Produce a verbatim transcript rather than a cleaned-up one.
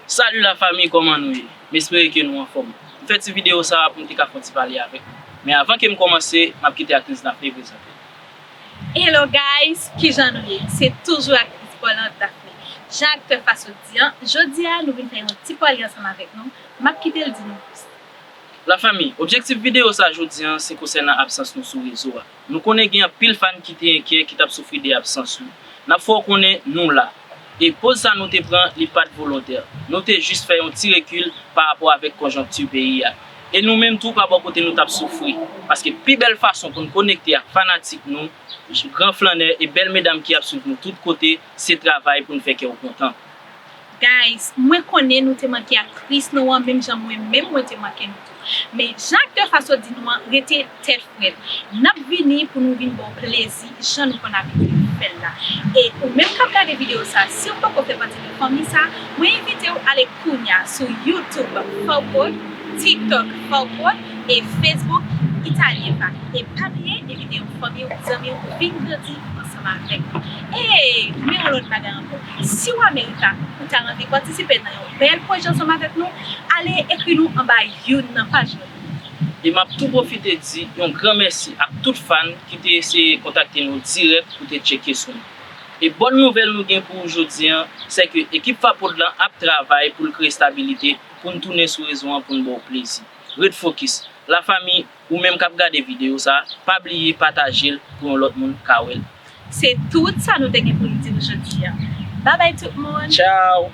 Salut la famille, kòman nou ye? M espere ke nou anfòm. M fè ti videyo sa a pou m te ka fè yon ti pale avèk nou. Men avan ke m kòmanse, m ap kite aktris Daphne prezante. Hello guys, kijan nou ye? Se toujou aktris Paulante Daphne. Jan aktè Fa sot di an, jodi a nou vin fè yon ti pale ansanm avèk nou. M ap kite l di nou plis. La famille, objektif videyo sa jodi an se konsènan absans nou sou rezo a. Nou konnen gen anpil fan ki te enkyè, ki t ap soufri de absans nou. N ap fè w konnen nou la. E poz sa nou te pran, li pa t volontè. Nou te jis fè yon ti rekil pa rapò avèk konjonkti peyi a. E nou menm tou pa bò kote nou t ap soufri. Paske pi bèl fason pou n konekte ak fanatik nou, gran flannè e bèl medam ki ap swiv nou tout kote, se travay pou n fè kè w kontan. Guys, mwen konnen nou te manke aktris nou an menm jan mwen menm mwen te manke nou tou. Men jan aktè Fa sot di nou an, rete tèt frèt. N ap vini pou nou vin ba w plezi jan nou konn abitye fè l la. E ou menm k ap gade videyo sa, si w poko fè pati de fanmi sa, mwen envite w ale kounya sou YouTube Fa Prod, TikTok Fa Prod e Facebook Italien Fa. E pa bliye envite yon fanmi w, zanmi w vin grandi ansanm avèk nou. E men yon lòt bagay ankò. Si w Amerika, ou ta anvi patisipe nan yon bèl pwojè ansanm avèk nou, ale ekri nou anba youn nan paj nou yo. E m ap tou pwofite di yon gran mèsi ak tout fan ki te eseye kontakte nou dirèk pou te tcheke sou nou. E bòn nouvèl nou gen pou ou jodi an, se ke ekip Fa Prod lan ap travay pou l kreye estabilite pou n tounen sou rezo an pou n ba w plezi. Ret fokis. La famille, ou menm k ap gade videyo sa, pa bliye pataje l pou yon lòt moun ka wè l. Se tout sa nou te gen pou n di w jodi a. Babay tout moun! Tchao!